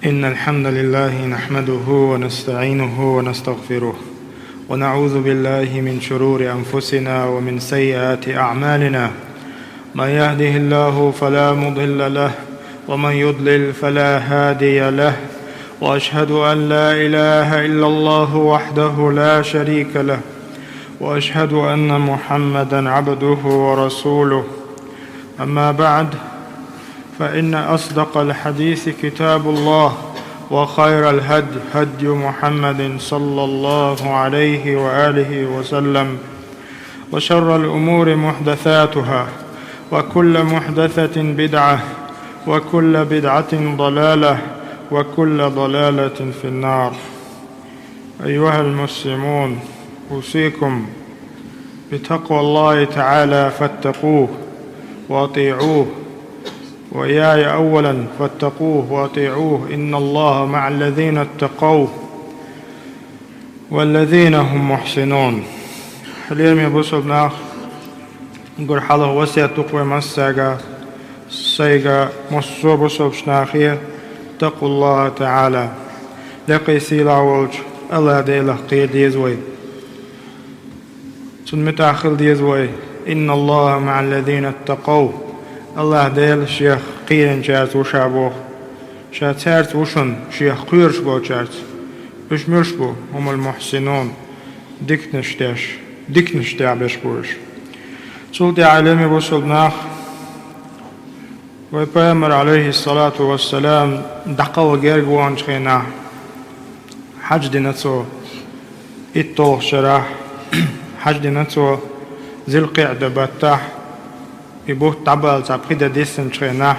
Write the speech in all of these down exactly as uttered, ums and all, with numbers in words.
إن الحمد لله نحمده ونستعينه ونستغفره، ونعوذ بالله من شرور أنفسنا ومن سيئات أعمالنا. من يهده الله فلا مضل له، ومن يضلل فلا هادي له. وأشهد أن لا إله إلا الله وحده لا شريك له، وأشهد أن محمدا عبده ورسوله. أما بعد، فإن أصدق الحديث كتاب الله، وخير الهدي هدي محمد صلى الله عليه وآله وسلم، وشر الأمور محدثاتها، وكل محدثة بدعة، وكل بدعة ضلالة، وكل ضلالة في النار. أيها المسلمون، أوصيكم بتقوى الله تعالى فاتقوه وأطيعوه، وإياي أولا فاتقوه وأطيعوه، إن الله مع الذين اتقوا والذين هم محسنون. Хьалераме бусалба нах, гур хьалха васият ду-кх вай массаьга, сайга, массо а бусалба нахе, اتقوا الله تعالى. Лекхий сийлахь волчу АллахӀ-Делах кхера деза вай. Цунна муьтӀахь хила деза вай. إن الله مع الذين اتقوا. АллахӀ-Дела Шех кхийринчаьрца ву Ша боху. Ша цаьрца ву шуна, Шех кхоьруш болчаьрца. Уьш муьлш бу? هم المحسنون. Диканаш деш, диканаш тӀехь беш бу уьш. Цул тӀаьхьа, хьалераме бусалба нах, вай Пайхамар, عليه الصلاة والسلام, дӀакхалха герга ваханчу хенахь, хьаьж дина цо. ИтталгӀачу шарахь хьаьж дина цо, Зуль-КъиӀда баттахь, и бутт дӀабаллалц пхи де диссинчу хенахь,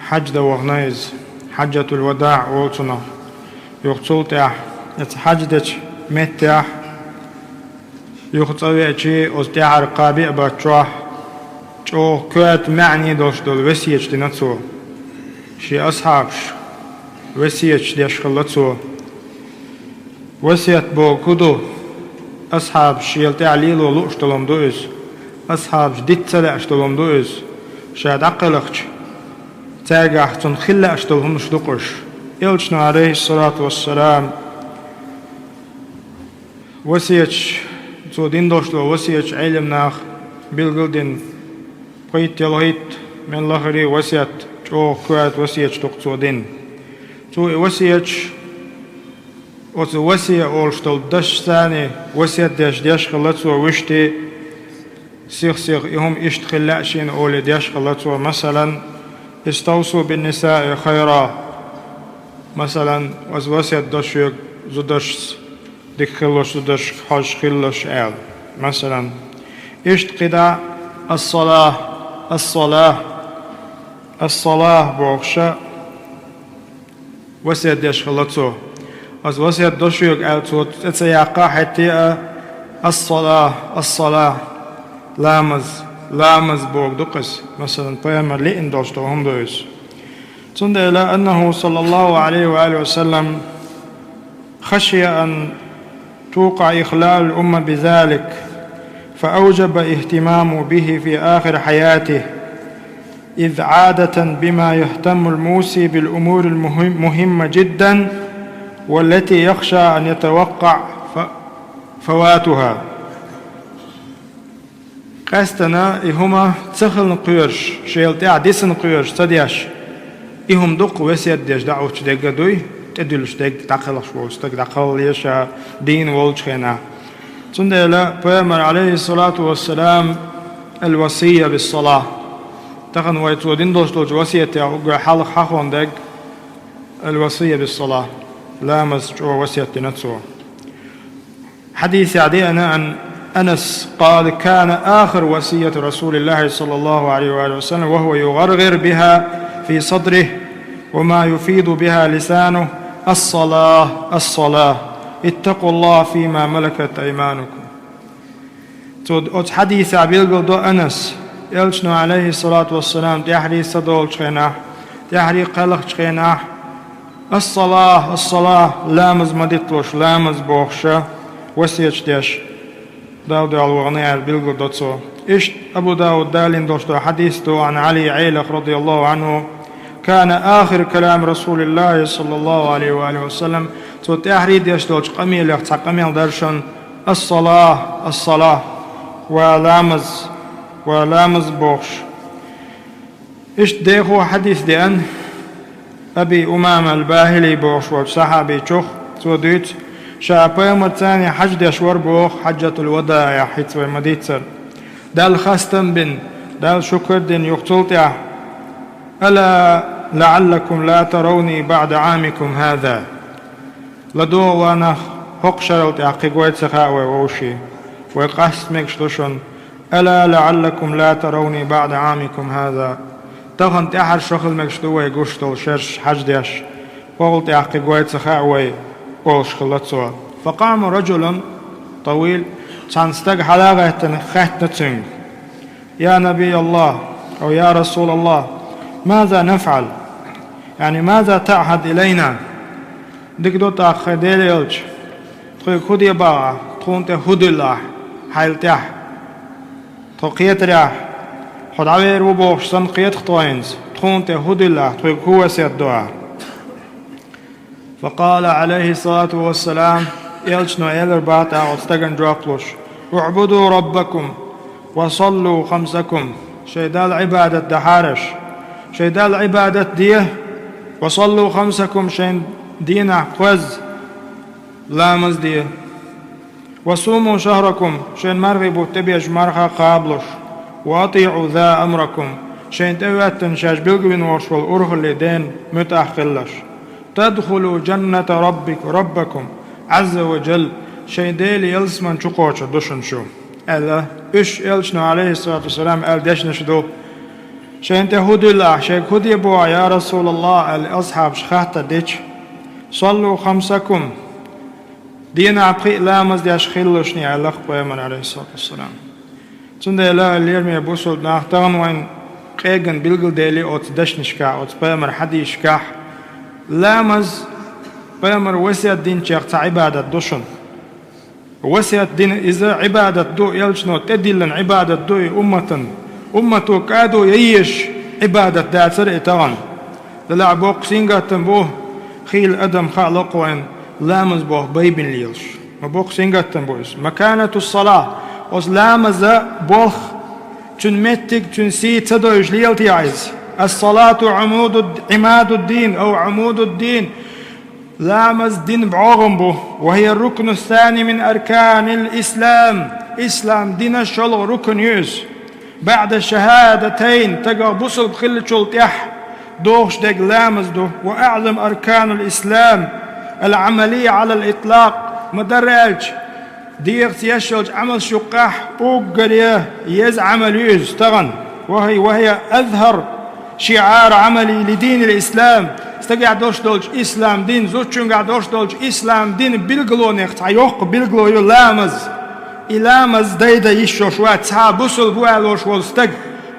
хьаьж дан вахана иза, Хьаьжатуль-ВадаӀ олу цунах. Юха цул тӀаьхьа, оцу хьаьж дечу меттехь, юха цӀа веачий, оцу тӀаьхьара кхаа-биъ баттахь, чӀогӀа коьрта маьӀна долуш долу весеташ дина цо. Шен асхьабашка весеташ деш хилла цо. Весет бохург хӀун ду? Асхьабаша шел тӀаьхьа лело лууш долу хӀума ду иза. Асхьабаша диц ца лаьаш долу хӀума ду иза. Ша дӀакхелхича, цаьргахь цунна хила лаьаш долу хӀуманаш ду-кх уьш. Элчано, عليه الصلاة والسلام, васеташ, цо дина долуш долу васеташ Ӏелам наха билгал а дина, пхийтта, ялхитта, мел лахара васет, чӀогӀа коьрта васеташ ду-кх цо дина. Цо и васеташ, оцу васия олуш долу дашца васет деш, деш хилла цо вуьшта, сих-сиха и хӀума иштта хила лаьа шена олий деш хилла цо, масалан: استوصوا بالنساء خيرا. Масалан, ас васет до шуьга зударшца, дика хилалаш зударшка хьожуш хилалаш аьлла. Масалан, иштта кхидӀа: الصلاة، الصلاة، الصلاة бохуш васет деш хилла цо. Ас васет до шуьга аьлла цо цӀе ца яккха, хӀетте а: الصلاة، الصلاة، ламаз, ламаз бохург ду-кх иза. Масалан, Пайхамар лиъна долуш долу хӀума ду иза. Цундела, أنه صلى الله عليه وآله وسلم خشي أن توقع إخلال الأمة بذلك، فأوجب اهتمامه به في آخر حياته، إذ عادة بما يهتم الموصي بالأمور المهم-، مهمة جدا، والتي يخشى أن يتوقع ف-، فواتها. Къаьстина и хӀума ца хилла кхоьруш, шел тӀаьхьа дисина кхоьруш ца деш, и хӀума ду-кх весет деш дӀахӀуттуш дерг а дуй, тӀедуьллуш дерг, дӀакхелхаш волу стаг дӀакхаллале ша дийна волчу хенахь. Цундела Пайхамар, عليه الصلاة والسلام, الوصية بالصلاة. Тахана вай цо дина долуш долчу васиятех уггар хьалха хьахондерг الوصية بالصلاة, ламаз чӀогӀа васет дина цо. Хьадисехь деана عن أنس قال: كان آخر وصية رسول الله صلى الله عليه وآله وسلم وهو يغرغر بها في صدره وما يفيض بها لسانه: الصلاة، الصلاة، اتقوا الله فيما ملكت أيمانكم. Цо оцу хьадисехь билгал до Анас, Элчано, عليه الصلاة والسلام, тӀаьхьарий са долчу хенахь, тӀаьхьарий кхелхачу хенахь, الصلاة، الصلاة, ламаз ма дитталаш, ламаз бохуша, васеташ деш, Дала дуьхьал вахана аьлла билгал до цо. Иштта Абу Дауд далийна долуш долу хьадис ду, عن علي, Ӏелах, رضي الله عنه, كان آخر كلام رسول الله صلى الله عليه وآله وسلم, цо тӀаьхьарий деш долчу къамелех цхьа къамел дара шуна: «الصلاة، الصلاة», ва ламаз, ва ламаз бохуш. Иштта дехо хьадис деана Аби Умама ал-Бахили бохуш волчу сахьабичух, цо дуьйцу, ша пайхамарца цхьаьна хьаж деш вара боху, хьаджатул-вадаъехь, хӀинца вай ма-дийццара. Далла хастам бина, Далла шукар дина юха цул тӀаьхьа: «ألا لعلكم لا تروني بعد عامكم هذا». ЛадогӀа, ва нах, хӀокху шарал тӀехь кхин гой ца хаьа вай, вовший. Вай къаста мегаш ду шуна. «ألا لعلكم لا تروني بعد عامكم هذا». Тахана тӀаьхьара шо хила мегаш ду вай гуш долу шераш хьаж деш, хӀокхул тӀехь кхин гой ца хаьа вай, олуш хилла цо. فقام رجل طويل, цхьана стага хьала а гӀаьттина, хаьттина цуьнга: «يا نبي الله، أو يا رسول الله، ماذا نفعل؟ يعني، ماذا تعهد إلينا؟» Дика ду тӀаккха, хӀай Делан элча, тхоьга хӀун де боху ахь, тхуна тӀе хӀун дуьллу ахь, хьайла тӀехь? Тхо кхетарехь, хьо дӀавер ву бохуш санна кхета тхо хӀинца, тхуна тӀе хӀун дуьллу ахь, тхоьга хӀун весет до ахь? فقال عليه الصلاة والسلام, элчано элира боху тӀаккха оцу стагана жоп луш: «اعبدوا ربكم وصلوا خمسكم». Шайн Далла Ӏибадат дахьара аша. Шайн Далла Ӏибадат де, «وصلوا خمسكم», шайн дийнахь кхоьзза ламаз де. «وصوموا شهركم», шайн мархий бутт тӀебеача марха кхабалуш. «وأطيعوا ذا أمركم», шайна тӀехӀоьттина шаьш билгалвина волуш волу урхаллин ден муьтӀахь хилалаш. «تدخلوا جنة ربك، ربكم عز وجل», шайн Делан ялсамани чу кхочур ду шуна шу, аьлла. Уьш элчано, алейхиссалату вассалам, аьлла дешнаш ду. Шайна тӀе хӀун дуьллу ахь, шайга хӀун де боху ахь, я Расулаллах, аьлла, асхьабаш хаттар дича: «صلوا خمسكم», дийнахь пхиъ ламаз деш хилалаш шуна, аьлла-кх пайхамара, алейхиссалату вассалам. Цундела, лераме бусулба нах, тахана вайн къеган билгалдели оцу дешнашкахь, оцу пайхамара хьадисашкахь, ламаз пайхамара весет динчех цхьа Ӏибадат ду шуна. Весет дина иза Ӏибадат ду, элчано тӀедиллина Ӏибадат ду и умматан. Уммато кӀадо ян езаш Ӏибадат дацара и тахана. Делахь боккха сингаттам бу, хийла адам хаа локхойн ламаз боху байбина лелаш. Ма боккха сингаттам бу иза. مكانة الصلاة. Оцу ламаза болх, цуьнан меттиг, цуьнан сий ца дойуш лела техьа иза? الصلاة عمود الد-، عماد الدين أو عمود الدين. Ламаз дин бӀогӀам бу. وهي الركن الثاني من أركان الإسلام. Ислам дина шолгӀа рукн ю иза. بعد الشهادتين, стага бусулба хиллачул тӀаьхьа дохуш дерг ламаз ду. وأعظم أركان الإسلام العملية على الإطلاق. Ма-дарра аьлча, дегӀаца еш йолчу Ӏамалш юккъехь уггаре еза Ӏамал ю иза тахана. وهي، وهي أظهر شعار عملي لدين الإسلام. Стагехь долуш долчу ислам дин, зудчуьнгахь долуш долчу ислам дин билгалонех цхьа йоккха билгало ю ламаз. И ламаз дай-дай йиш йолуш вац цхьа бусулба ву аьллош волу стаг: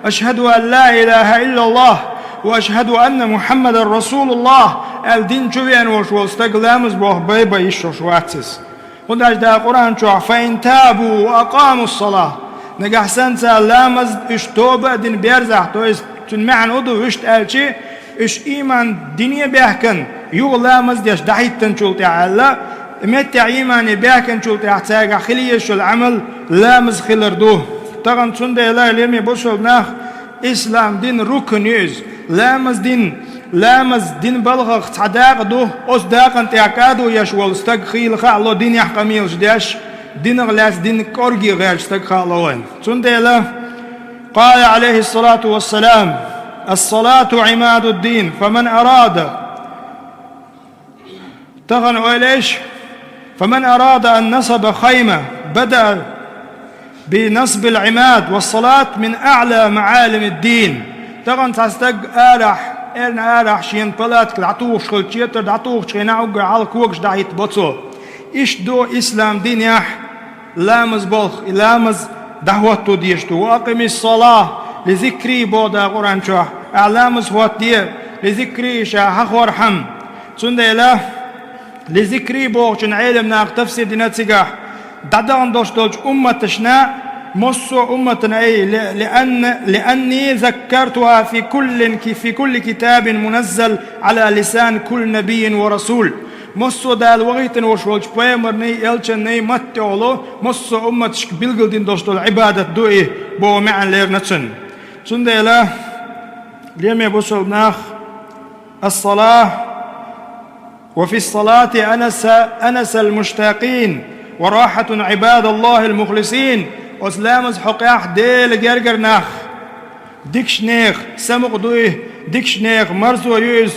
«أشهد أن لا إله إلا الله وأشهد أن محمدا رسول الله», аьлла дин чу веана волуш волу стаг ламаз боху бай-бай йиш йолуш вац иза. ХӀунда аьлча Дала Къуръан чохь: «فإن تابوا وأقاموا الصلاة». Нагахь санна цара ламаз уьш тоба а дина берзахь, то есть цуьнан маьӀна хӀун ду, вуьшта аьлчи, уьш ийман дине а баьхкина, юха ламаз деш дӀахӀиттинчул тӀаьхьа аьлла, меттехь иймане баьхкинчул тӀаьхьа цаьргахь хила езаш йолу Ӏамал ламаз хилар ду. Тахана цундела, лераме бусулба нах, ислам дин рукн ю иза. Ламаз дин, ламаз дин балхах цхьа дакъа ду, оцу дакъана тӀехь кӀадо еш волу стаг хийла хаа ло, динехь къамелаш деш, динах лаьцна дин кӀорге гӀерташ стаг хаа ло вайна. Цундела, قال عليه الصلاة والسلام: «الصلاة عماد الدين، فمن أراد». Тахана ойла еш: «فمن أراد أن نصب خيمة بدأ بنصب العماد، والصلاة من أعلى معالم الدين». Тахана цхьа стаг арахь, эрна арахь шена палатка дӀатухуш хилча, четар дӀатухучу хенахь уггар хьалха когаш дӀахӀиттабо цо. Иштта ду ислам динехь ламаз болх, и ламаз дӀахӀотто дезаш ду. «وأقم الصلاة لذكري», боху Дала Къуръан чохь. Ахь ламаз хӀоттаде, «لذكري», ша хьахорхьама. Цундела, «لذكري» бохучун Ӏелам наха тафсир дина цигахь, дӀадахана долуш долчу умматашна Массо а умматана, ай, ли-, лианна-, лианни заккартуха фи куллин ки-, фи кулли китабин муназзал ала лисан кулли набийин ва расул. Массо а Дала вахийтина волуш волчу пайхамарний, элчанний маттехула массо а умматашка билгалдина долуш долу Ӏибадат ду и, боху маьӀна лерина цуьнан. Цундела, лераме бусалба нах, الصلاة، وفي الصلاة أنس، أنس المشتاقين، وراحة عباد الله المخلصين. Оцу ламаза хьокъехь Дела гергара нах, дикачу нехан самукъа ду и, дикачу нехан марзо ю иза,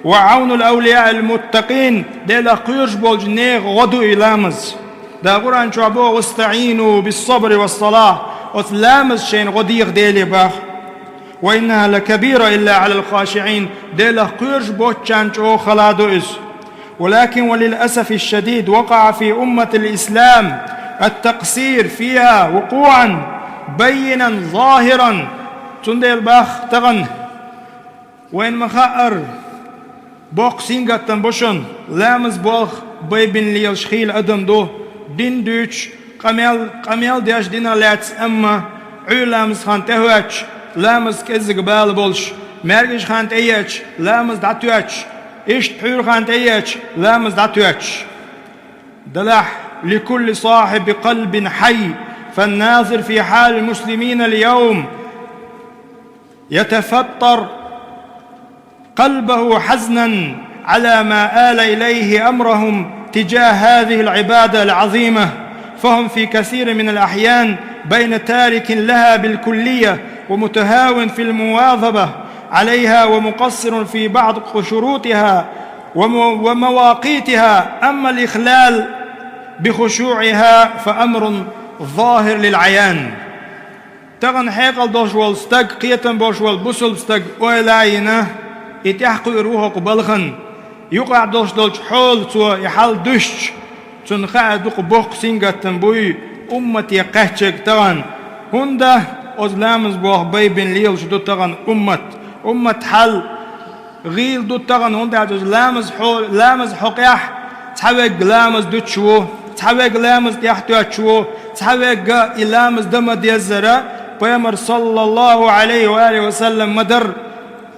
وعون الأولياء المتقين, Делах кхоьруш болчу нехан гӀо ду и ламаз. Дала Къуръан чохь боху: واستعينوا بالصبر والصلاة, оцу ламаза шайна гӀо деха Деле боху. وإنها لكبيرة إلا على الخاشعين, Делах кхоьруш боцчарна чӀогӀа хала ду иза. ولكن وللأسف الشديد وقع في أمة الإسلام التقصير فيها وقوعا بينا ظاهرا. Цундела боху тахана, вайна ма-хаъара, боккха сингаттам бу шуна, ламаз болх байбина лелаш хийла адам ду, дин дуьйцуш, къамел, къамел деш динах лаьцна, амма Ӏуьйра ламаза хан тӀехӀоьттуш, ламаз кӀеззиг бала болуш, маьркӀажа хан тӀеетташ, ламаз дӀатоьттуш, иштта пхьуьйра хан тӀеетташ, ламаз дӀатоьттуш. Делахь, لكل صاحب قلب حي، فالناظر في حال المسلمين اليوم يتفطر قلبه حزنا على ما آل إليه أمرهم تجاه هذه العبادة العظيمة، فهم في كثير من الأحيان بين تارك لها بالكلية ومتهاون في المواظبة عليها ومقصر في بعض شروطها وم-، ومواقيتها، أما الإخلال بخشوعها فأمر ظاهر للعيان. Тахана хьекъал долуш волу стаг, кхетам болуш волу бусалба стаг ойла а йина, и тӀаьхьакхуьур ву хӀокху балхана. Юкъахь долуш долчу хьолаца и хьал дуьстича, цунна хаьа дукха боккха сингаттам буй уммате кхаьчнарг тахана. ХӀунда оцу ламаз болх байбина лелаш ду тахана уммат. Уммат хьал гӀийла ду тахана, хӀунда аьлча ламаз хьо-, ламаз хьокъехь цхьа верг ламаз дуьтуш ву, цхьа верг ламаз тӀехтоьттуш ву, цхьа верг и ламаз дан ма-деззара, пайхамар, саллаллаху Ӏалайхи ва алихи ва саллам, ма-дарра.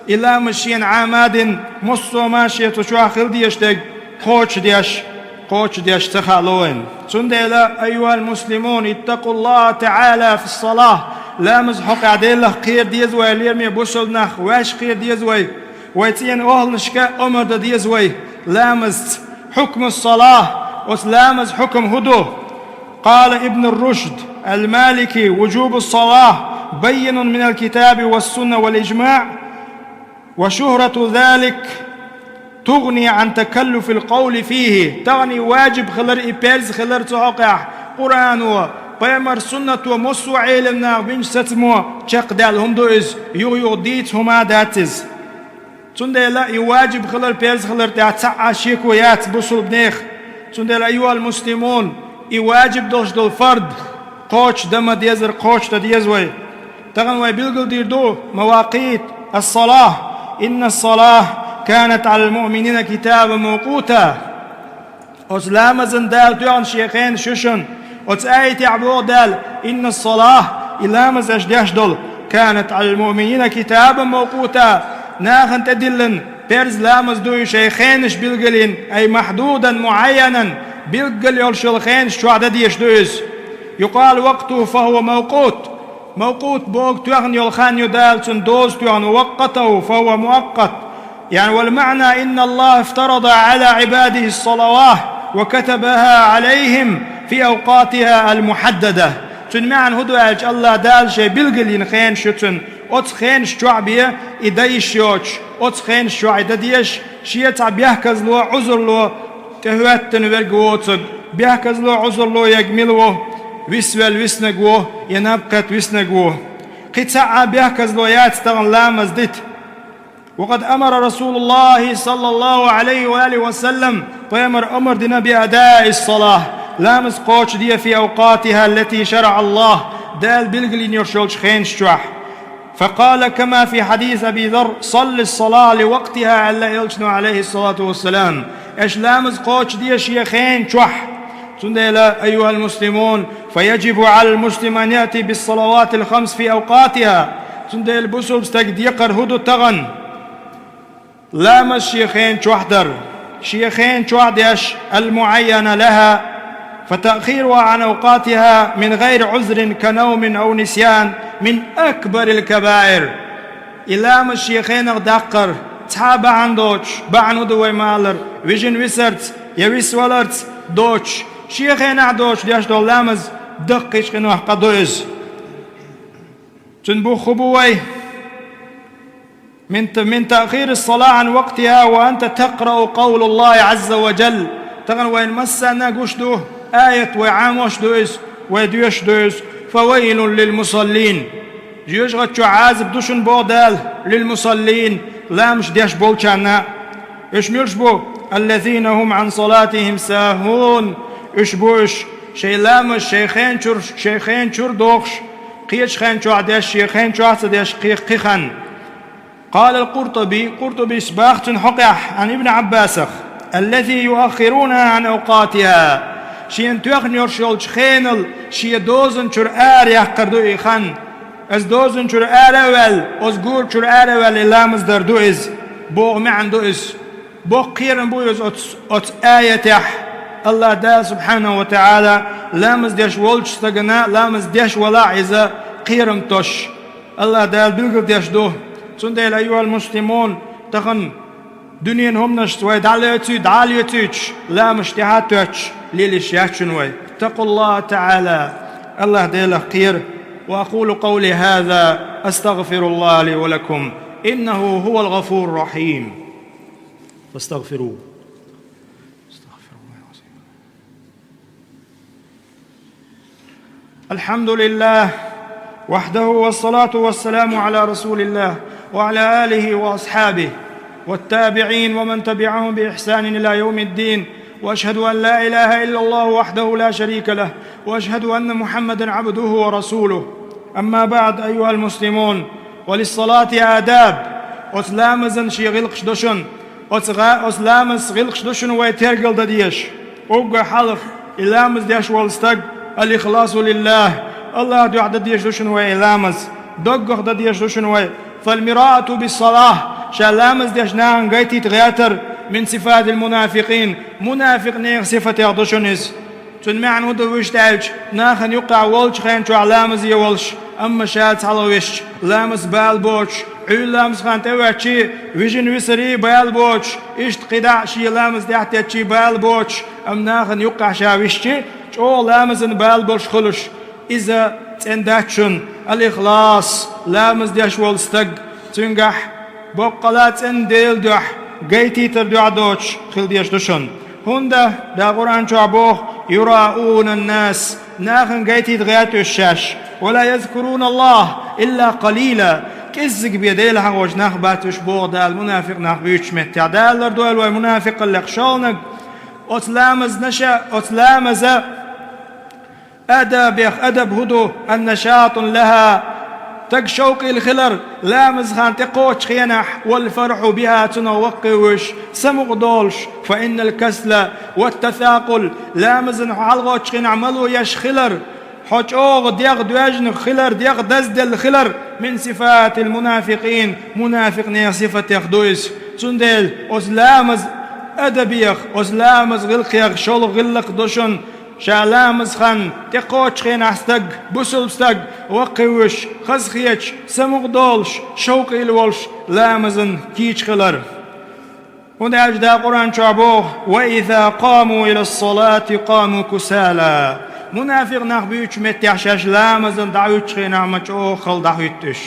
И ламаз шена Ӏама а дина, массо а ма шен цу чохь хила дезаш дерг кхочушдеш, кхочушдеш ца хаало вайна. Цундела, أيها المسلمون، اتقوا الله تعالى في الصلاة. Ламаз хьокъехь Делах кхера деза вай, лераме бусалба нах, ваьш кхера деза вай. Вай цӀена охӀланашка омра дан деза вай ламазца. حكم الصلاة, оцу ламаза хьукам хӀун ду? قال ابن رشد المالكي: وجوب الصلاة بين من الكتاب والسنة والإجماع، وشهرة ذلك تغني عن تكلف القول فيه. Тахана и ваджиб хилар, и парз хилар цу хьокъехь Къуръано, пайхамар суннато, массо а Ӏелам наха бинчу сацамо чекхдаьлла хӀума ду иза, юха-юха дийца хӀума а дац иза. Цундела и ваджиб хилар, парз хилар тӀехь цхьа а шеко яц бусалба нехан. Цундела, أيها المسلمون, и ваджиб долуш долу фард кхочушдан ма-деззара кхочушдан деза вай. Тахана вай билгалдийр ду مواقيت الصلاة: إن الصلاة كانت على المؤمنين كتابا موقوتا. Оцу ламазан Дала тоьхна шен хенаш ю шуна. Оцу аятехь боху Дала: إن الصلاة, и ламаз аша деш долу, كانت على المؤمنين كتابا موقوتا, нахана тӀедиллина парз ламаз ду и шайн хенаш билгалйина, أي محدودا معينا, билггал йолуш йолу хенаш чохь дан дезаш ду иза. يقال وقته فهو موقوت. Мавкъут боху тоьхна йолу хан ю Дала, цунна доза тоьхна, وقته فهو مؤقت. يعني, والمعنى إن الله افترض على عباده الصلوات وكتبها عليهم في أوقاتها المحددة. Цуьнан маьӀна хӀун ду аьлча, АллахӀ Дала шайн билгалйина хенаш ю цуьнан, оцу хенаш чохь бен и дан йиш йоцуш, оцу хенаш чохь и дан дезаш, шен цхьа бехказло, Ӏузурло тӀехӀоьттина верг воцург, бехказло, Ӏузурло ерг мила ву, висвелла виснарг ву, я наб кхетта виснарг ву. Кхин цхьа а бехказло яц тахана ламаз дита. وقد أمر رسول الله صلى الله عليه وآله وسلم, пайхамар омра дина, بأداء الصلاة, ламаз кхочушде, في أوقاتها التي شرع الله, Дала билгалйина йолуш йолчу хенаш чохь. فقال كما في حديث أبي ذر: صل الصلاة لوقتها, аьлла элчано, عليه الصلاة والسلام. Аша ламаз кхочушде шен хенан чохь. Цундела, أيها المسلمون، فيجب على المسلم أن يأتي بالصلوات الخمس في أوقاتها. Цундела бусулба стаг декхар хӀу ду тахана? Ламаз шен хен чохь дар. Шен хен чохь деш, المعين لها، فتأخيرها عن أوقاتها من غير عذر كنوم أو نسيان من أكبر الكبائر. И ламаз шен хенах даккхар, цхьа а бахьана доцуш, бахьана хӀу ду вай ма аллара, вижина висарца я висваларца доцуш, шен хенахь доцуш деш долу ламаз даккхийчу къинойх къа ду иза. Цуьнан бух хӀун бу вай? من ت-، من تأخير الصلاة عن وقتها وأنت تقرأ قول الله عز وجل. Тахана вайна массарна гуш ду, аят вай Ӏамош ду иза, вай доьшуш ду иза: فويل للمصلين. Жоьжахати чохь Ӏазап ду шуна, боху Дала, للمصلين, ламазаш деш болчарна. Уьш муьлш бу? الذين هم عن صلاتهم ساهون. Уьш бу уьш, шайн ламаз шайн хен чуьра, шайн хен чуьра дохуш, кхечу хен чохь деш, шен хен чохь а ца деш, кхин, кхин хан. قال القرطبي, Къуртубис боху цуьнан хьокъехь, عن ابن عباس: التي يؤخرونها عن أوقاتها. Шена тоьхна йолуш йолчу хенал шен дозан чуьра ара яккхар ду и хан. Иза дозан чуьра ара а ваьлла, оцу гура чуьра ара а ваьлла и ламаз дар ду иза, боху маьӀна ду иза. Боккха кхерам бу иза оцу, оцу аятехь. АллахӀ Дала субхьанаху ва таӀала ламаз деш волчу стагана ламаз деш валахь иза кхерам тосуш. АллахӀ Дала билгалдеш ду. Цундела, أيها المسلمون, тахана дуьненан хӀуманашца вай дӀалоьций, дӀалоьцуьйтуш, ламазаш тӀаьхьа а тоьттуш, лелаш яц шуна вай. اتقوا الله تعالى, АллахӀ Делах кхера. وأقول قولي هذا أستغفر الله لي ولكم إنه هو الغفور الرحيم. فاستغفروه. الحمد لله وحده والصلاة والسلام على رسول الله وعلى آله وأصحابه والتابعين ومن تبعهم بإحسان إلى يوم الدين. وأشهد أن لا إله إلا الله وحده لا شريك له، وأشهد أن محمدا عبده ورسوله. أما بعد، أيها المسلمون، وللصلاة آداب. Оцу ламазан шен гӀиллакхаш ду шуна. Оцу гӀа-, оцу ламазан гӀиллакхаш ду шуна вай тергал дан дезаш. Уггар хьалха и ламаз деш волу стаг, الإخلاص لله, АллахӀан дуьхьа дан дезаш ду шуна вай и ламаз. Доггах дан дезаш ду шуна вай. فالمراءة بالصلاة, ша ламаз деш нахана гайтийта гӀертар, من صفات المنافقين, мунафикъ нехан сифатех ду шуна иза. Цуьнан маьӀна хӀун ду вуьшта аьлча, нахана юккъехь волчу хен чохь ламазе волуш, амма ша цхьалгӀа висча, ламаз бала боцуш, Ӏуьйра ламазан хан тӀеваьлча, вижина висарий бала боцуш, иштта кхидӀа а шен ламаз тӀаьхьатеттий бала боцуш, амма нахана юккъехь ша висча, чӀогӀа ламазан бала болуш хуьлуш. Иза цӀена дац шуна, الإخلاص, ламаз деш волу стаг, цуьнгахь боккъала а цӀена Делан дуьхьа, гайтийтар дуьхьа доцуш хила дезаш ду шуна. ХӀунда, Дала Къуръан чохь боху: يراءون الناس, нахана гайтийта гӀерта уьш шаьш, ولا يذكرون الله إلا قليلا, кӀеззиг бен Дела хьахочу нах бац уьш, боху Дала мунафикъ нах буьйцучу меттехь. Дала лардойла вай мунафикъаллех шолгӀаниг. Оцу ламазнаша, оцу ламаза адабех, адаб хӀун ду, النشاط لها, стаг шовкъийла хилар, ламазан хан тӀекхочучу хенахь, والفرح بها, цунах ваккхийвеш, самукъадолуш, فإن الكسل والتثاقل, ламазан хьо хьалагӀоттучу хенахь мало еш хилар, хьо чӀогӀа дегӀ доьжна хилар, дегӀ дазделла хилар, من صفات المنافقين, мунафикъ нехан сифатех ду иза. Цундела оцу ламазан адабех, оцу ламазан гӀиллакхех шолгӀа гӀиллакх ду шуна, ша ламазан хан тӀекхочучу хенахь стаг, бусалба стаг, ваккхийвеш, хазахеташ, самукъадолуш, шовкъийла волуш, ламазан кийча хилар. ХӀунда аьлча Дала Къуръан чохь боху: وإذا قاموا إلى الصلاة قاموا كسالى. Мунафикъ нах буьйцучу меттехь шаьш ламазан дӀахӀуьттучу хенахь ма чӀогӀа хала дӀахӀуьтту уьш.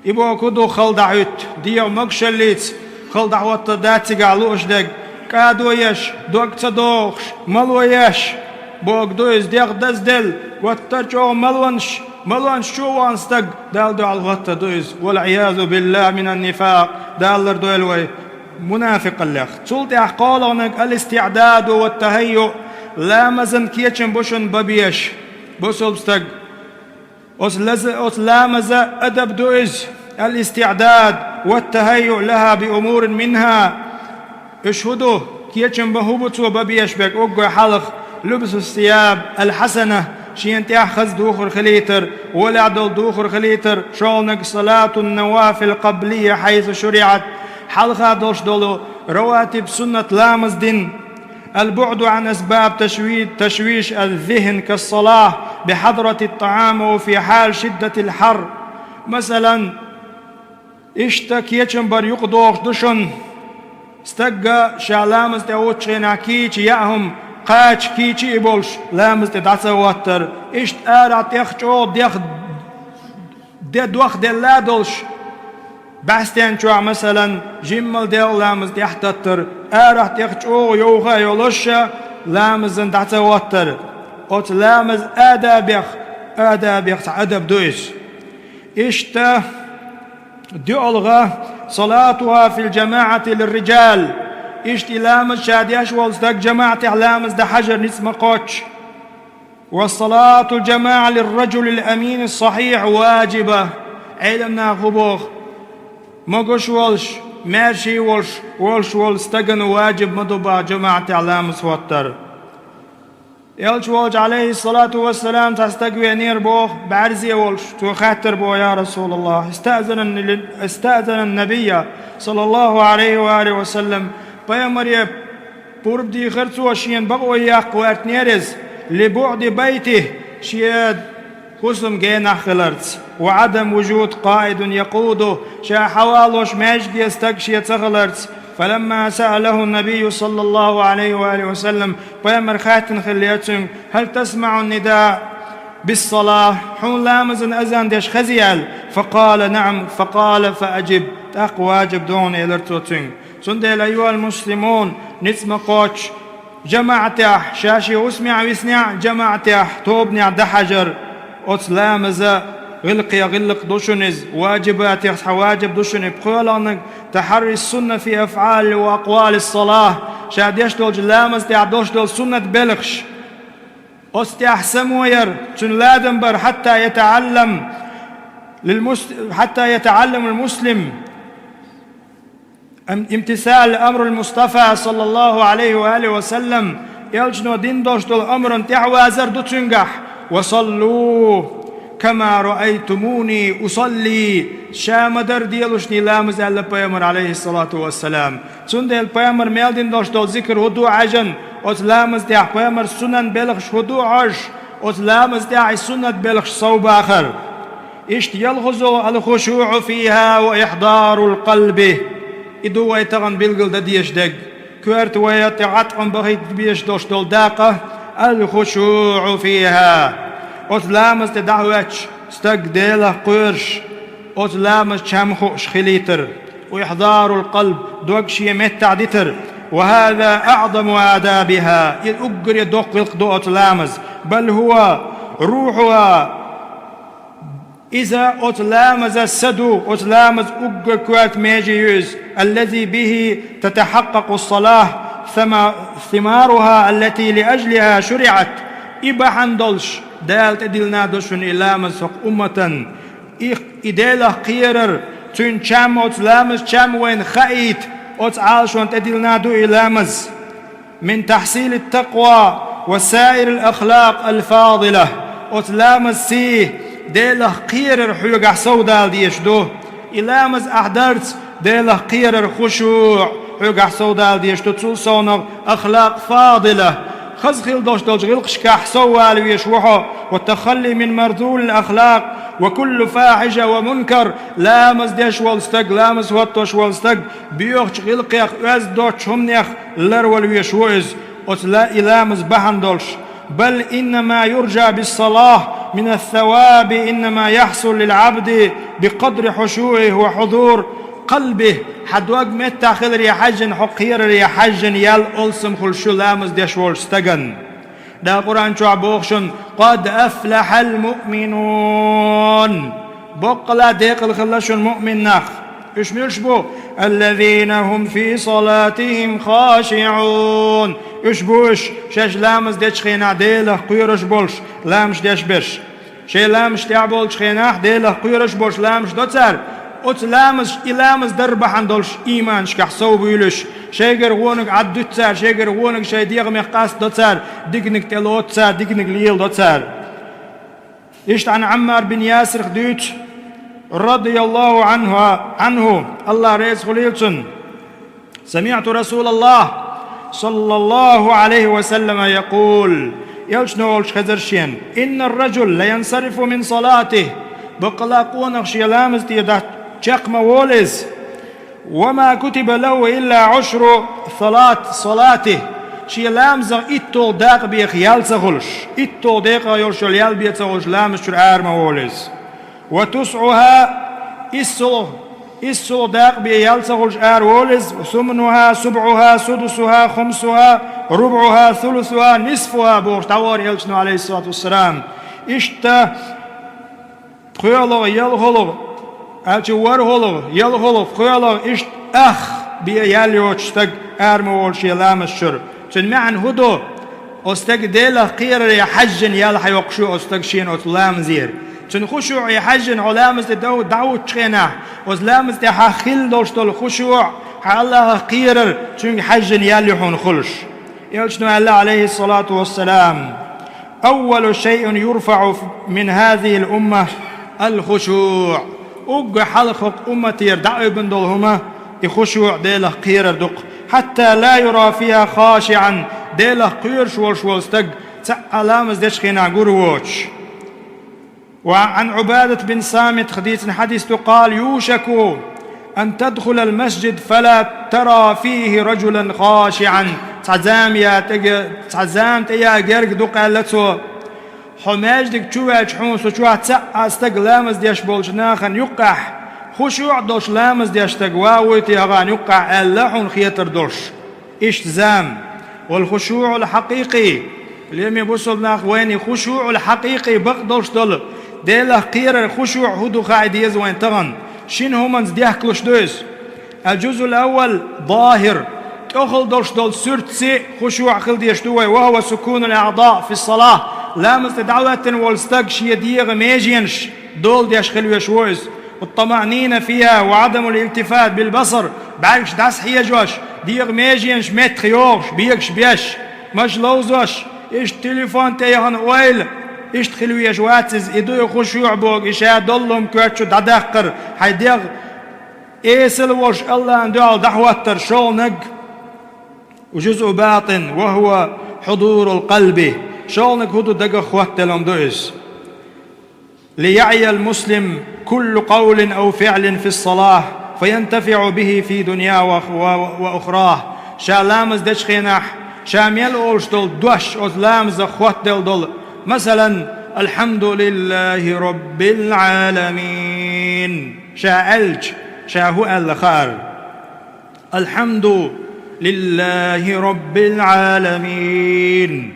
И бохург хӀун ду хала дӀахӀуьтту? ДегӀан могушаллица хала дӀахӀоттар дац цигахь лууш дерг, кӀадо еш, дог ца дохуш, мало еш. Бохург ду иза дегӀ дазделла, гуттар а чӀогӀа малонаш, малонаш чу а вахана стаг, Далла дуьхьал хӀоттар ду иза. والعياذ بالله من النفاق, Дала лардойла вай мунафикъаллех. Цул тӀаьхьа кхоалгӀаниг, الاستعداد والتهيؤ, ламазан кечам бу шуна бан безаш, бусалба стаг. Оцу лаза-, оцу ламазан адаб ду иза, الاستعداد والتهيؤ لها بأمور منها. Уьш хӀун ду, кечам бан хӀун бу цо бан безаш берг уггар хьалха? لبس الثياب الحسنة, шена тӀехь хаза духар хилийтар, валехь долу духар хилийтар, шолгӀаниг صلاة النوافل قبلية حيث شرعت, хьалха долуш долу раватиб суннат ламаз дин. البعد عن أسباب تشوي-, تشويش الذهن كالصلاة بحضرة الطعام وفي حال شدة الحر. Масалан, иштта кечам бар юкъадогӀуш ду шуна. Стагга ша ламаз тӀе воцучу хенахь кийча яа хӀума, кхача кийча и болуш, ламаз тӀе дӀа ца хӀоттар. Иштта арахь тӀех чӀогӀа дех де дох делла а долуш, бӀаьстен чохь, масалан, жиммал дегӀ ламаз тӀехь таттар, арахь тӀех чӀогӀа йовха а йолуш, ламазан дӀа ца хӀоттар. Оцу ламаз адабех, адабех цхьа адаб ду иза. Иштта, доьалгӀа, صلاتها في الجماعة للرجال. Иштта и ламаз ша деш волу стаг жамаӀатехь ламаз дан хьажар ницкъ ма кхоччу. وصلاة الجماعة للرجل الأمين الصحيح واجبة. Ӏеламнаха хӀун боху? Могуш волуш, маьрша волуш, волуш волу стагана ваджиб ма ду боху жамаӀатехь ламаз хӀоттар. Элча волчу, Ӏалайхиссалату вассалам, цхьа стаг веанера боху, бӀаьрзе волуш, цо хаьттар боху: «Я Расулаллах, استأذن النبي صلى الله عليه وآله وسلم, пайхамаре пурба дийхира цо, шена бакъо яккха гӀоьртинера иза, لبعد بيته, шен хӀусам генахь хиларца, وعدم وجود قائد يقوده, ша хьавалош маьждиге стаг шен ца хиларца». فلما سأله النبي صلى الله عليه وآله وسلم, пайхамар хаьттина хиллера цуьнга: «هل تسمع النداء بالصلاة؟ Хьуна ламазан азан деш хезий?» аьлла. فقال: «نعم». فقال: «فأجب». ТӀаккха ваджиб ду хьуна, элира цо цуьнга. Цундела, أيها المسلمون, ницкъ ма кхоччу, жамаӀатехь, ша шен хӀусамехь виснехь а, жамаӀатехь, тобанехь дан хьажар. Оцу ламаза гӀиллакхех гӀиллакх ду шуна иза, ваджибатех цхьа ваджиб ду шуна и пхоьалгӀаниг, تحري السنة في أفعال وأقوال الصلاة, ша деш долчу ламаз тӀехь долуш долу суннат белхаш. Оцу тӀехь само яр, цуьнан ладам бар, حتى يتعلم للمس-, حتى يتعلم المسلم امتثال أمر المصطفى صلى الله عليه وآله وسلم, элчано дина долуш долу амран тӀаьхьавазар ду цуьнгахь. وصلوا كما رأيتموني أصلي, ша ма-дарра делушний ламаз, аьлла пайхамар, Ӏалайхиссалату вассалам. Цундела пайхамар мел дина долуш долу зикр хӀун ду Ӏаьжжина, оцу ламаз тӀехь пайхамар сунан белхаш хӀун ду Ӏожуш, оцу ламаз тӀехь и суннат белхаш сов бахар. Иштта ялхазо الخشوع فيها وإحضار القلب. И ду вай тахана билгал дан дезаш дерг. Коьрта вай тӀе гӀаткъам бахийта безаш долуш долу дакъа الخشوع فيها. Оцу ламаз тӀе дӀахӀоьттуш стаг Делах кхоьруш, оцу ламаз чам хууш хилийтар. وإحضار القلب, дог шен меттахь дитар. وهذا أعظم آدابها. И уггаре доккха гӀиллакх ду оцу ламаз. بل هو روحها. Иза оцу ламаза са ду, оцу ламаза уггар коьрта меже ю иза. الذي به تتحقق الصلاة ثم-, ثمارها التي لأجلها شرعت. И бахьана долуш Дала тӀедиллина ду шуна и ламаз хӀокху умматан. И, и Делах кхерар, цуьнан чам, оцу ламазан чам вайна хаийта, оцу Ӏалашонна тӀедиллина ду и ламаз. من تحصيل التقوى وسائر الأخلاق الفاضلة. Оцу ламаза сий Делах кхерар хьоьгахь совдала дезаш ду. И ламаз ахь дарца Делах кхерар, хушуъ, хьоьгахь совдала дезаш ду, цул совнах ахлакъ фадила, хаза хила долуш долчу гӀиллакхашкахь соввала везаш ву хьо. والتخلي من مرذول الأخلاق وكل فاحشة ومنكر. Ламаз деш волу стаг, ламаз хӀоттош волу стаг боьхачу гӀиллакхех, оьзда доцучу хӀуманех ларвала везаш ву иза, оцу ла-, и ламаз бахьана долуш. بل إن ما يرجى بالصلاة من الثواب إنما يحصل للعبد بقدر خشوعه وحضور قلبه. Хьан дог меттахь хиларе хьаьжжина, хьо кхераре хьаьжжина ял алсам хуьлуш ю ламаз деш волчу стагана. Дала Къуръан чохь боху шуна: قد أفلح المؤمنون. Боккъала декъала хилла шуна муъмин нах. Уьш муьлш бу? الذين هم في صلاتهم خاشعون. Уьш бу уьш, шаьш ламаз дечу хенахь Делах кхоьруш болуш, ламаз деш берш. Шайн ламаз тӀехь болчу хенахь Делах кхоьруш болуш ламаз до цара. Оцу ламазаш, и ламаз дар бахьана долуш ийманашкахь сов буьйлуш, шайгара вониг Ӏаддуьту цара, шайгара вониг шайн дегӀамех къастадо цара, диканиг тӀелоцу цара, диканиг леладо цара. Иштта Ӏан Ӏаммар бин Ясирх дуьйцу, радияллаху Ӏанху, Ӏанху, Аллах реза хуьлийла цунна. سمعت رسول الله صلى الله عليه وسلم يقول, элчано олуш хезира шена: إن الرجل لينصرف من صلاته, баккъала къонах шен ламаз тӀера чекх ма волу иза, وما كتب له إلا عشر صلات صلاته, шен ламазах итталгӀа дакъа беха ял ца хуьлуш, итталгӀа декъа йолуш йолу ял бен ца хуьлуш, ламаз чуьра ара ма волу иза. وتسعها, иссалгӀа, иссалгӀа дакъа бен ял ца хуьлуш ара волу иза, ثمنها سبعها سدسها خمسها ربعها ثلثها نصفها бохуш дӀавахара элчано, Ӏалайхиссалату вассалам. Иштта пхоьалгӀа, ялхалгӀа, аьлча ворхӀалгӀа, ялхалгӀа, пхоьалгӀа, иштта ах бен ял йоцуш стаг ара ма волу шен ламаз чуьра. Цуьнан маьӀна хӀун ду? Оцу стеган Делах кхераре хьаьжжина ял хьайоккхуш ю оцу стага шена оцу ламазера. Цуьнан хушуӀе хьаьжжина хьо ламаз тӀе дов-, дӀахӀуттучу хенахь, оцу ламаз тӀехь хилла долуш долу хушуӀ, хьан Аллахах кхерар цуьнга хьаьжжина ял ю хьуна хуьлуш. Элчано аьлла, Ӏалайхиссалату вассалам: أول شيء يرفع من هذه الأمة الخشوع. Уггар хьалха хӀокху умматера дӀаоьбина долу хӀума и хушуӀ, Делах кхерар ду-кх. حتى لا يرى فيها خاشعا, Делах кхоьруш волуш волу стаг цхьа а ламаз дечу хенахь гур воцуш. وعن عبادة بن صامت дийцина хьадис ду, قال: يوشك أن تدخل المسجد فلا ترى فيه رجلا خاشعا. Цхьа зама я тӀе-, цхьа зама тӀе я герга ду-кх, аьлла цо. Хьо маьждиг чу ваьлча, хьуна цу чохь цхьа а стаг ламаз деш болчу нахана юккъехь хушуӀ долуш ламаз деш стаг ван вуй те хьуна юккъехь аьлла хьуна хетар долуш. Иштта зама. والخشوع الحقيقي. Лераме бусалба нах, вайна хушуӀул хьакъикъи бакъ долуш долу, Делах кхерар хушуӀ хӀун ду хаа деза вайна тахана. Шина хӀуманца дехкалуш ду иза. الجزء الأول ظاهر, тӀехула долуш долу суьртаца хушуӀ хила дезаш ду вай, وهو سكون الأعضاء في الصلاة, ламаз тӀе дӀахӀоьттина волу стаг шен дегӀан меженаш дола деш хила веш ву иза. والطمأنينة فيها وعدم الالتفات بالبصر, бӀаьргаш дӀасахьежош, дегӀан меженаш меттах йогӀуш, бегаш беш, маж ловзош, иштта телефон тӀе яхана ойла, иштта хила веш вац иза, и ду и хушуӀ боху, и ша доллум коьртачу дӀадаккхар, хьайн дегӀ эсала волуш Аллахьан дуьхьал дӀахӀоттар, шолгӀаниг, وجزء باطن وهو حضور القلب, шолгӀаниг хӀун ду, дагах хӀоттаделла хӀума ду иза. ليعي المسلم كل قول أو فعل في الصلاة فينتفع به في دنياه وأخ-، و-، وأخراه. Ша ламаз дечу хенахь, ша мел олуш долу дош оцу ламазах хӀоттаделла долу. Масалан, الحمد لله رب العالمين ша аьлча, ша хӀун аьлла хаар. الحمد لله رب العالمين.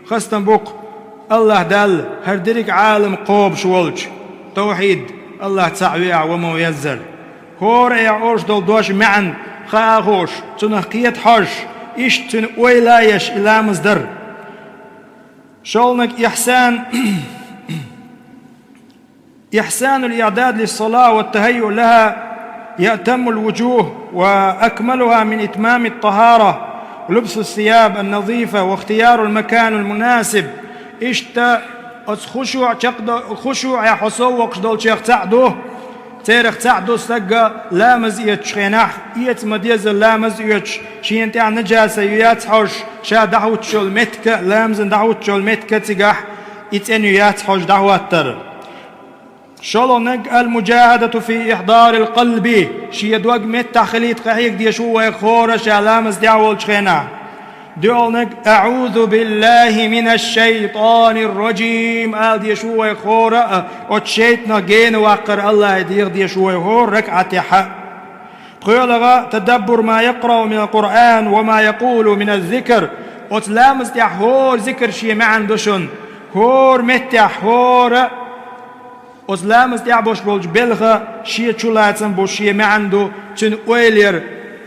Хастам бу-кх Аллахь Далла, хӀара дерриг Ӏалам кхобуш волчу, тавхьид, Аллахь цхьаъ веахь, ва ма веззара. ХӀора а олуш долу дош маьӀна хаа а хууш, цунах кхета хьожуш, иштта цуьнан ойла а еш и ламаз дар. ШолгӀаниг ихьсан, إحسان الإعداد للصلاة والتهيؤ لها، يأتم الوجوه وأكملها من إتمام الطهارة، لبس الثياب النظيفة واختيار المكان المناسب. Иштта оцу хушуӀ чекхдо-, хушуӀехь хьо сов воккхуш долчех цхьаъ ду, церах цхьаъ ду стага ламаз оьцучу хенахь, эца ма-деззара ламаз оьцуш, шена тӀехь нажаса ю яц хьожуш, ша дӀахӀуттуш йолу меттиг а, ламазан дӀахӀуттуш йолу меттиг а цигахь и цӀена ю яц хьожуш дӀахӀоттар. ШолгӀаниг المجاهدة في إحضار القلب. Шен дог меттахь хилийта къахьега дезаш ву вайх хӀора ша ламаз тӀехь волчу хенахь. ДоьалгӀаниг أعوذ بالله من الشيطان الرجيم ала дезаш ву вайх хӀора а, оцу шайтанах гена ваккхар Аллахье деха дезаш ву вай хӀора ракаӀатехь а. ПхоьалгӀа تدبر ما يقرأ من القرآن وما يقول من الذكر. Оцу ламаз тӀехь хӀора зикр шен маьӀна ду шуна. ХӀора меттехь, хӀора оцу ламаз тӀехь болуш болчу белхан шен чулацам бу, шен маьӀна ду, цуьнан ойла яр,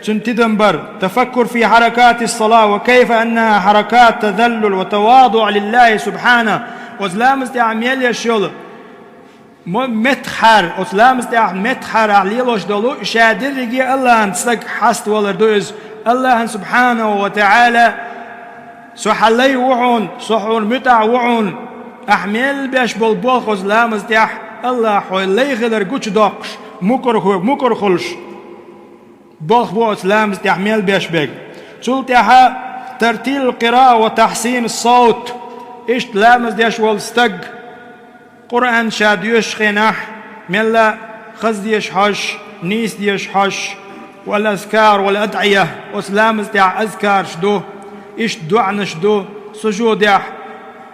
цуьнан тидам бар. تفكر في حركات الصلاة وكيف أنها حركات تذلل وتواضع لله سبحانه. Оцу ламаз тӀехь мел еш йолу Мо-, меттахъхьара, оцу ламаза тӀехь меттахъхьара ахь лелош долу, ша дерриге АллахӀан стаг хьаставалар ду иза. АллахӀан субхьанаху ва таӀала: «Со хьан лай ву хьуна, со хьуна муьтӀахь ву хьуна». Ахь мел беш болу болх оцу ламаза тӀехь, АллахӀа хьо лай хилар гучудоккхуш, мукӀар ху-, мукӀар хуьлуш, болх бу оцу ламаза тӀехь мел беш берг. Цул тӀаьхьа тартилул къираъа ва тахьсинус савт. Иштта ламаз деш волу стаг Къуръан ша доьшучу хенахь, мелла хаза дезаш хьожуш, нийса дезаш хьожуш, вал азкар вал адъия, оцу ламаза тӀехь азкарш ду, иштта доӀанаш ду, сужудехь,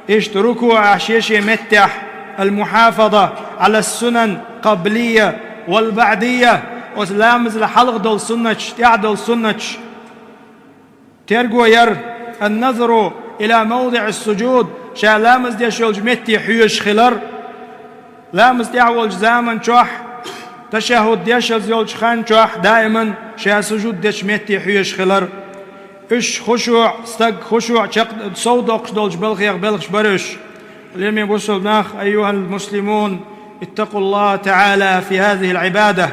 иштта рукуӀехь шен-шен меттехь, ал-мухьафаза Ӏала сунан къаблия вал баӀдия, оцу ламазал хьалха долу суннаташ, тӀаьхьа долу суннаташ терго яр, ан-назру ила мавдиӀис сужуд, ша ламаз деш йолчу метте хьоьжуш хилар, ламаз тӀехь волчу заман чохь, ташаххуд деш йолчу хан чохь даиман ша сужуд дечу метте хьоьжуш хилар. Уьш хушуӀ, стаг хушуӀ чекх-, сов доккхуш долчу балхех белхаш бара уьш. Лераме бусалба нах, айюхал муслимун, иттакъуллаха таӀала фи хазихил Ӏибада.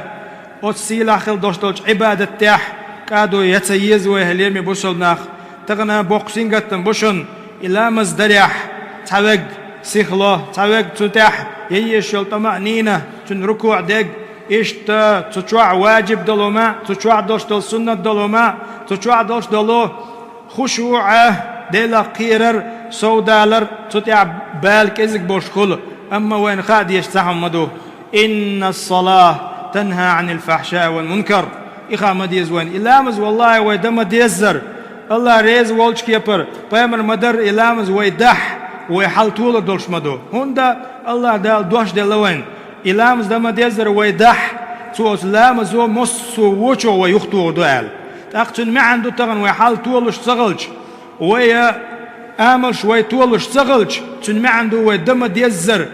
Оцу сийлахь хила долуш долчу Ӏибадат тӀехь кӀадо ян ца еза вай, хьан лераме бусалба нах. Тахана боккха сингаттам бу шуна, и ламаз дарехь цхьа вег сихло, цхьа вег цу тӀехь я езаш йолу тӀамаънина, цуьнан рукуӀ дерг, иштта цу чохь ваджиб долу хӀума, цу чохь долуш долу суннат долу хӀума, цу чохь долуш долу хушуӀ, Делах кхерар, совдалар, цу тӀехь бала кӀезиг болуш хуьлу, амма вайна хаа дезаш цхьа хӀума ма ду. Инна ссалата танха Ӏанил фахьшаи вал мункар. И хаа ма деза вайна. И ламаз, валлахӀи, вай дан ма деззара. АллахӀ реза волчу кепара, пайхамар ма-дарра и ламаз вай дахь, вай хьал толур долуш ма ду. ХӀунда АллахӀ Дала дош делла вайна. И ламаз дан ма деззара вай дахь, цо оцу ламазо массо а вочух вай юхатохур ду аьлла. ТӀаккха цуьнан маьӀна ду тахана вай хьал толуш ца хилча, вай амалш вай толуш ца хилча, цуьнан маьӀна ду вай дан ма деззара,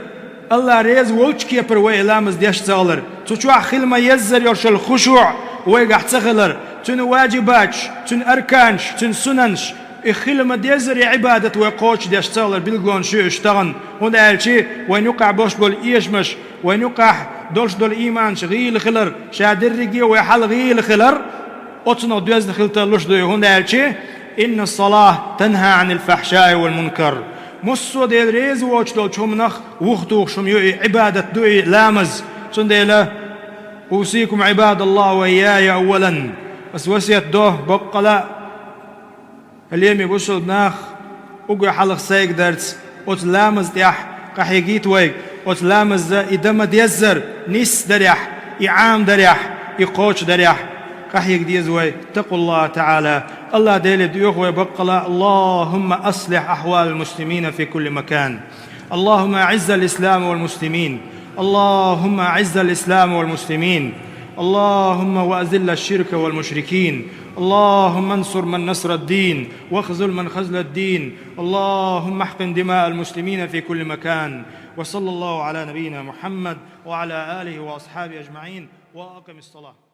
АллахӀ реза волчу кепара вай и ламаз деш ца хилар, цу чохь хила ма еззара йолуш йолу хушуӀ вайгахь ца хилар, цуьнан ваджибаташ, цуьнан арканаш, цуьнан сунанаш, и хила ма деззара и Ӏибадат вай кхочушдеш ца хилар билгалонаш ю уьш тахана, хӀунда аьлча вайна юкъахь болуш болу эшамаш, вайна юкъахь долуш долу ийманаш гӀийла хилар, ша дерриге а вай хьал гӀийла хилар, оцунах доьзна хила тарлуш ду и, хӀунда аьлча: «Инна ссалата танха Ӏанил фахьшаи вал мункар». Массо а Дела реза воцуш долчу хӀуманах вухатухуш хӀума ю и, Ӏибадат ду и ламаз. Цундела: «Усикум, Ӏибадаллахи, ва ийяя аввалан». Ас васет до, баккъала а, хьан лераме бусалба нах, уггар хьалха сайга дарца, оцу ламаза тӀехь къахьегийта вайга, оцу ламаза и дан ма деззара, нисса дарехь, и Ӏамадарехь, и кхочушдарехь къахьега деза вай. Иттакъуллаха таӀала. АллахӀ Деле доьху вай баккъала а: اللهم أصلح أحوال المسلمين في كل مكان. اللهم أعز الإسلام والمسلمين. اللهم أعز الإسلام والمسلمين. اللهم وأذل الشرك والمشركين. اللهم انصر من نصر الدين، واخذل من خذل الدين. اللهم احقن دماء المسلمين في كل مكان. وصلى الله على نبينا محمد وعلى آله وأصحابه أجمعين. وأقم الصلاة.